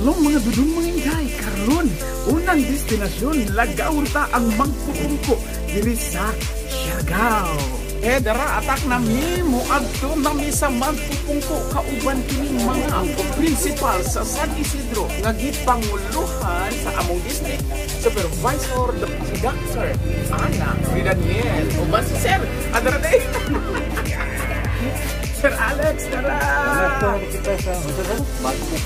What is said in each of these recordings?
Shalom, mga dudong, mga inday, karon unang destinasyon, lagawon ta ang Magpupungko diri sa Siargao. Eh dara atak nami, moadto nami sa Magpupungko kauban kining mga principal sa San Isidro nga gipanguluhan sa among district supervisor si Dr. Ana Daniel. Uban si Sir adara day. Sir Alex, tara! Kita sa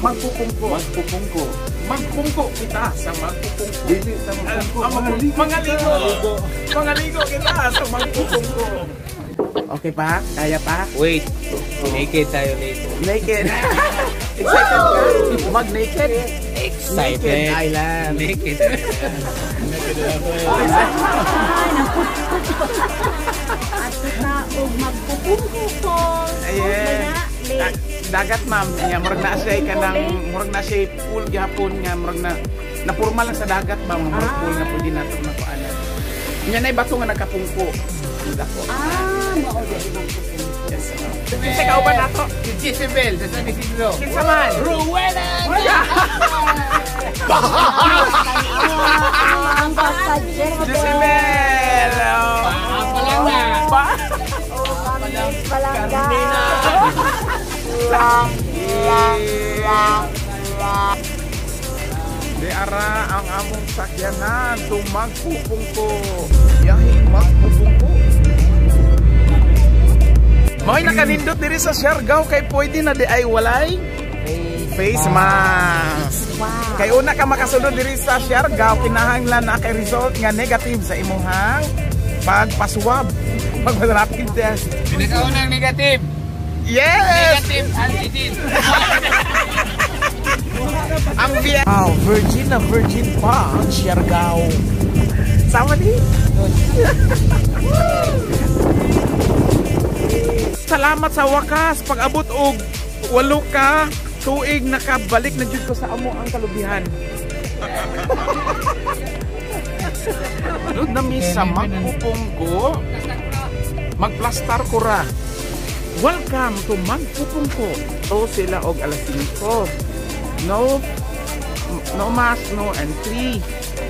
Magpupungko. Magpupungko. Magpungko kita sa Magpupungko. Dili sa Magpupungko. Mangaligo. Mangaligo kita sa Magpupungko. Okay pa? Kaya pa? Wait. Naked tayo later. Naked. Excited ka? Mag-naked? Excited. Naked Island. Naked. At sa og Magpupungko Falls. Ayan. Dagat, ma'am. Nya murag na siya kanang murag na siya pool gihapon nga murag na napurma lang sa dagat ba mga murag pool nga pwede nato na kuanan. Nya nay bato nga nagkapungko. Dako. Ah, mao di Magpupungko. Yes, ma'am. Kinsa kauban nato? Si Jezebel sa San Isidro. Kinsa man? Rowena! Ang basta Jezebel. Jezebel! Palangga. Pa? Palangga. Di ara ang among sakyanan to Magpupungko. Yahing Magpupungko. Mao'y nakanindot diri sa Siargao kay pwede na di ay walay face mask. Wow. Kay una ka makasulod diri sa Siargao, kinahanglan na kay result nga negative sa imuhang pagpaswab, pag-rapid test. Pinakaunang negative. Yes! Negative antigen. Ang wow, virgin na virgin pa ang Siargao. Sama di. Salamat sa wakas pag-abot og 8 ka tuig nakabalik na jud ko sa amo ang kalubihan. Doon nami sa Magpupungko. Magplastar ko ra. Welcome to Magpupungko. To sila og alas 5. No, no mask, no entry.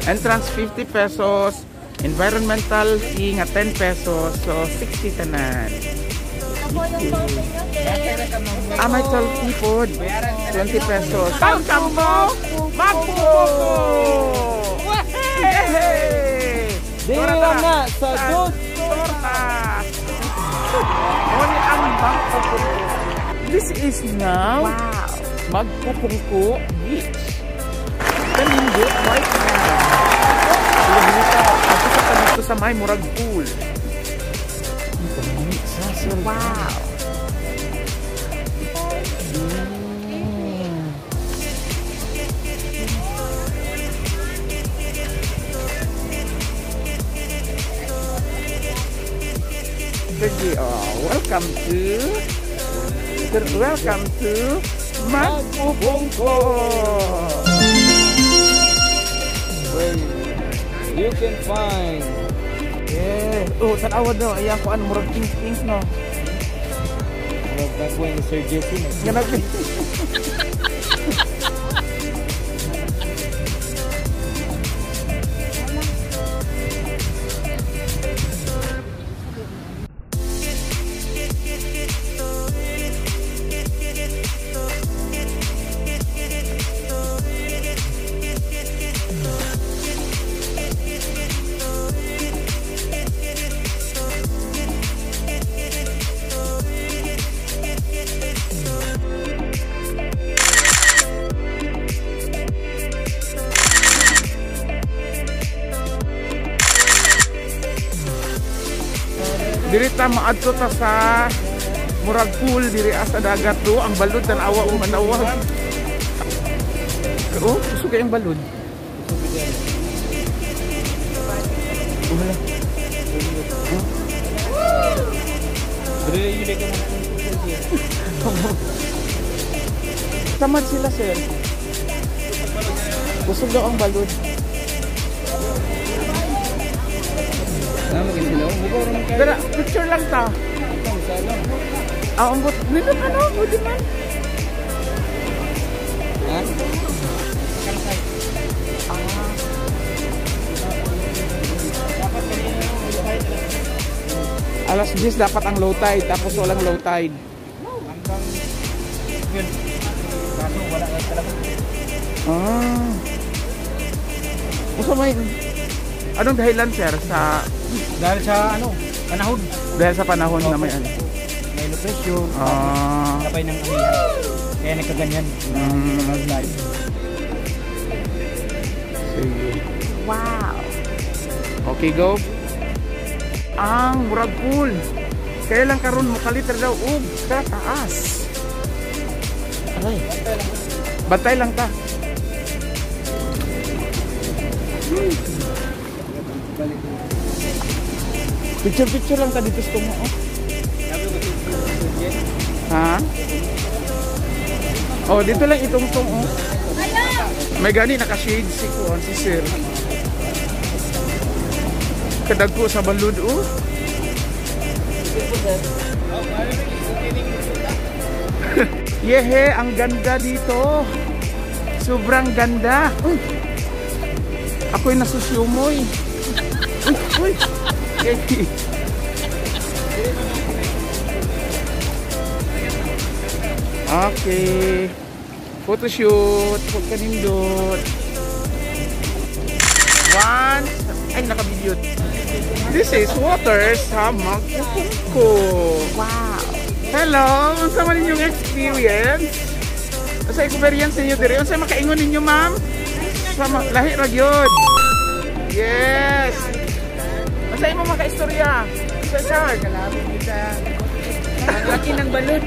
Entrance 50 pesos, environmental fee nga 10 pesos, so 60 tanan. Ah, may toll fee po, 20 pesos. Welcome to Magpupungko! Yay! Dili lang na sa Dut. Torta! Oni ang Magpupungko. This is now Wow. Magpupungko Beach. Kanindot right now. Ato sa dito sa may murag pool. Wow. Sige, oh, welcome to Magpupungko. Where you can find Yeah. Oh, tanawa daw. Ayan ko ano, murag pink pink no. Murag dagway ni Sir Jesse no. Nga nag Diri ta maadto ta sa murag pool diri sa dagat do ang balud tan-awa o manawag. Oh, gusto kayong balud. Oh, hala. Dili yun ka magpungko. Tamad sila, sir. Busog daw ang balud. Pero picture lang ta. Ah, ambot. Nindot ano, pwede man. Ha? Alas 10 dapat ang low tide, tapos walang low tide. Hanggang yun. Kaso wala na talaga. Ah. Usa may anong dahilan, sir, sa Dahil sa ano, panahon. Dahil sa panahon na may ano? May low pressure. Ah. Sabay ng amihan. Kaya nagkaganyan. Sige. Wow. Okay, go. Ang murag pool. Kaya lang karon mo kaliter daw og kataas. Aray. Bantay lang ta. Picture-picture lang ta dito sa tungo. Oh. Ha? Oh, dito lang itungtong oh. May gani naka-shade si kuan si sir. Kadagko sa balud oh. Yehe, ang ganda dito. Sobrang ganda. Uy. Ako'y nasusyumoy. Uy, uy. Okay. Okay. Photoshoot. Pagkanindot. One. Ay, naka-video. This is water sa Magpupungko. Wow. Hello! Unsa man inyong experience? Unsa experience ninyo diri? Unsa makaingon ninyo, ma'am? Sa lahi ra gyud. Yes. Unsa imo makaistorya? Unsa sir? Ang laki ng balod.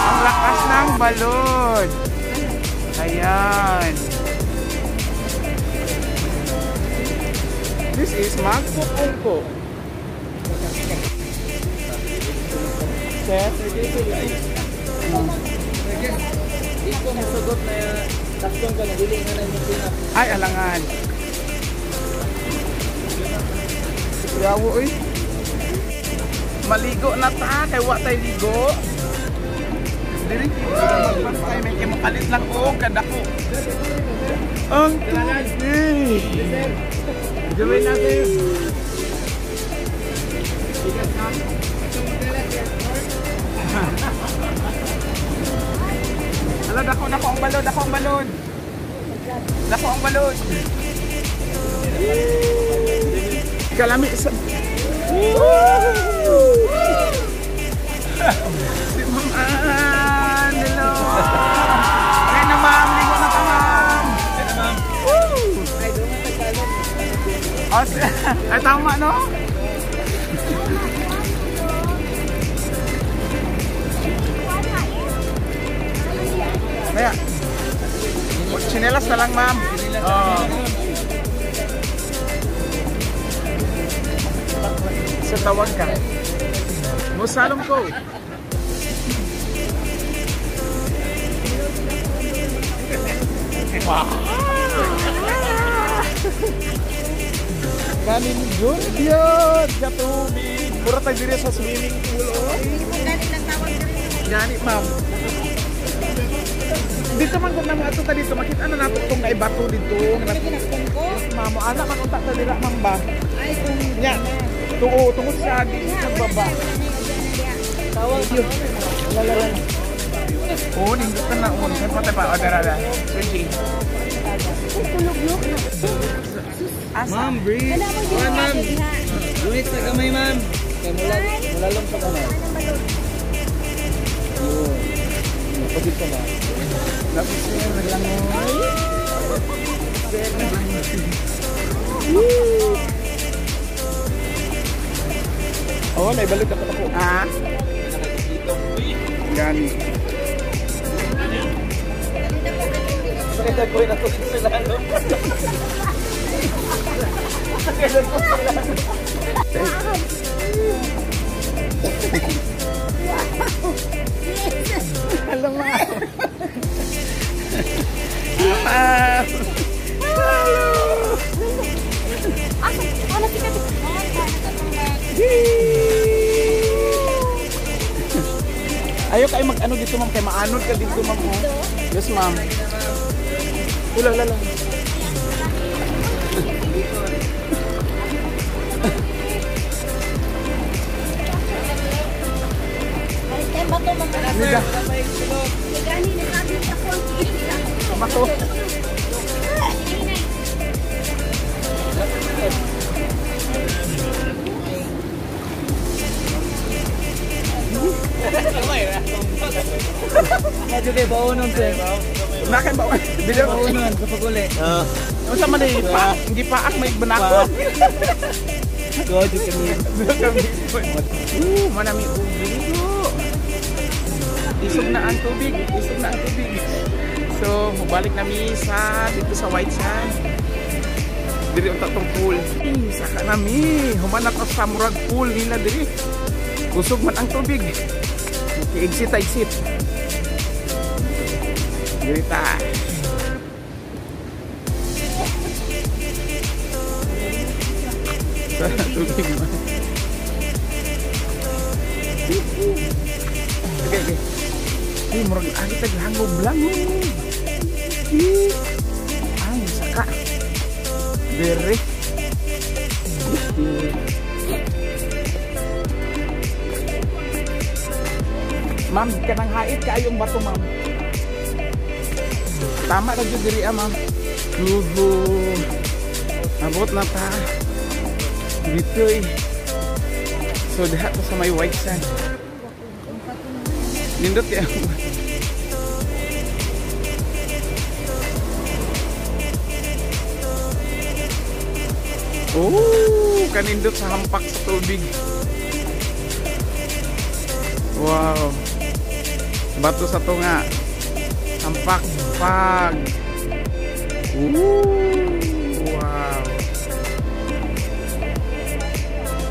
Ang lakas ng balod. Ayan. This is Magpupungko. Sir? Dito musugot na takton ka na dili na nang tinap. Ay, alangan. Yawo, uy. Maligo na ta, kay wa tay ligo. Diri magpas tayo, may kalit lang o kadako. Ang tubig. Gawin natin. Ala, dako, dako ang balod, dako ang balod. Dako ang balod. Kalami sa... Si Ma'am Ann! Hello! Kaya na ma'am, ligo na ka ma'am! Kaya na ma'am. Woo! Ay, doon nga Tagalog. Oh, ay, tama no? Kaya, chinelas na lang ma'am. Oh. Sa tawag ka. Musalom ko. Wow. Ganin yun yun. Katubig. Mura tayo diri sa swimming pool. Oh. Gani ma'am. Dito man kung naman ato ta dito makita na nato tong naibato dito. Yes ma'am, ana man unta ta dira ma'am ba. Ay, kung Nya. Tuo tungod sa dito sa baba. Tawag yun. Oh, nindot na na on. Saan pa tayo pa? O, dara, dara. Sir G. Ma'am, breathe. One, ma'am. Lunit sa kamay, ma'am. Kaya mulalom sa kamay. Yun. Pagod ka ba? Lapis sir, naglangoy. Sir, naglangoy. Oh, naibalik ako ako. Ah? Gani. Sakit ako rin ako sa lalo. Sakit ako sa lalo. Hello, ma'am. Ma'am. Hello. Ayaw kayo mag-ano dito ma'am, kay maanod ka dito ma'am. Oh. Yes ma'am. Ula, la, la. Baonon sir. Nakay ba? Dili Baonon sa paguli. Unsa man ni pa? Hindi paak may banakon. Go jud kami. Manami ugligo. Isog na ang tubig, isog na ang tubig. So, mubalik nami sa dito sa White Sand. Diri unta tong pool. Saka nami, human na ta sa murag pool nila diri. Kusog man ang tubig. Exit ta exit. Diri ta. Sa tubig man. Okay. Ay, murag agi tag langob-langob. Ay, saka. Dere. Ma'am, kanang hait kaayong bato, ma'am. Tama ra jud diri, ma'am. Uhu. Abot na ta. Dito eh. So, diha ta sa may White Sand. Nindot kaya. Oh, kanindot sa hampak sa tubig. Wow. Bato sa tunga. Hampak pag. Ooh, wow.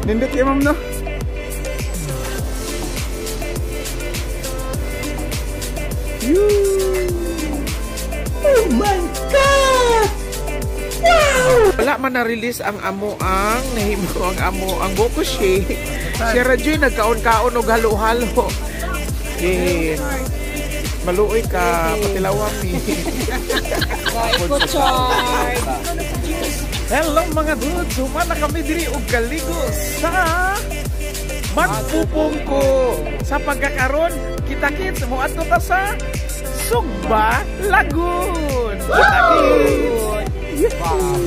Nindot kaya, ma'am, no? Oh my God! Wow! Wala man na-release ang amo ang nahimo ang amo ang buko shake. Si Rajoy nagkaon-kaon og halo-halo. Eh, maluoy ka, patilawam ni. Hello mga dudes, humana kami diri og kaligo sa Magpupungko. Sa pagkakaron, kita-kits moadto ta sa Sugba Lagoon. Kita-kits.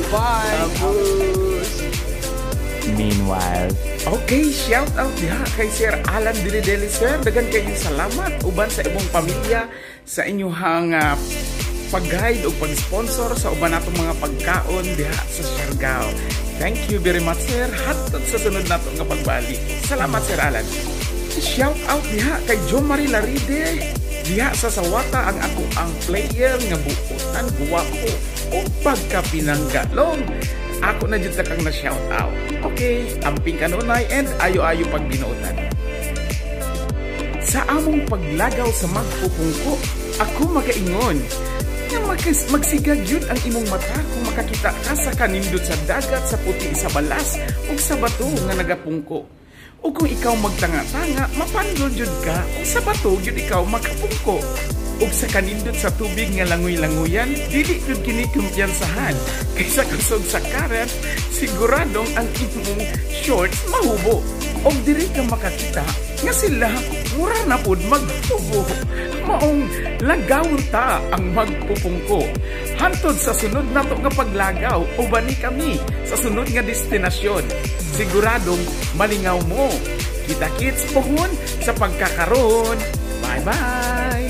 Bye. Meanwhile. Okay, shout out diha kay Sir Alan Dilideli, sir. Daghan kayong salamat uban sa imong pamilya sa inyong pag-guide o pag-sponsor sa uban natong mga pagkaon diha sa Siargao. Thank you very much, sir. Hantod sa sunod nato nga pagbalik. Salamat, Sir Alan. Shout out diha kay Jo Marie Laride. Diha sa Sawata ang ako ang player nga buotan guwapo o pagkapinanggalong. Ako na jud kang na shout out. Okay, amping kanunay and ayo-ayo pagbinuotan. Sa among paglagaw sa Magpupungko, ako makaingon nga magsigag yun ang imong mata kung makakita ka sa kanindot sa dagat, sa puti sa balas ug sa bato nga nagapungko. O kung ikaw magtanga-tanga, mapandol jud ka ug sa bato jud ikaw makapungko. Ug sa kanindot sa tubig nga langoy-langoyan, dili jud kini kumpiyansahan. Kaysa kusog sa karet, siguradong ang imong shorts mahubo. Og diri ka makakita nga sila mura na pud maghubo. Maong lagawon ta ang Magpupungko. Hantod sa sunod nato nga paglagaw, ubani kami sa sunod nga destinasyon. Siguradong malingaw mo. Kita-kits pohon sa pagkakaroon. Bye-bye!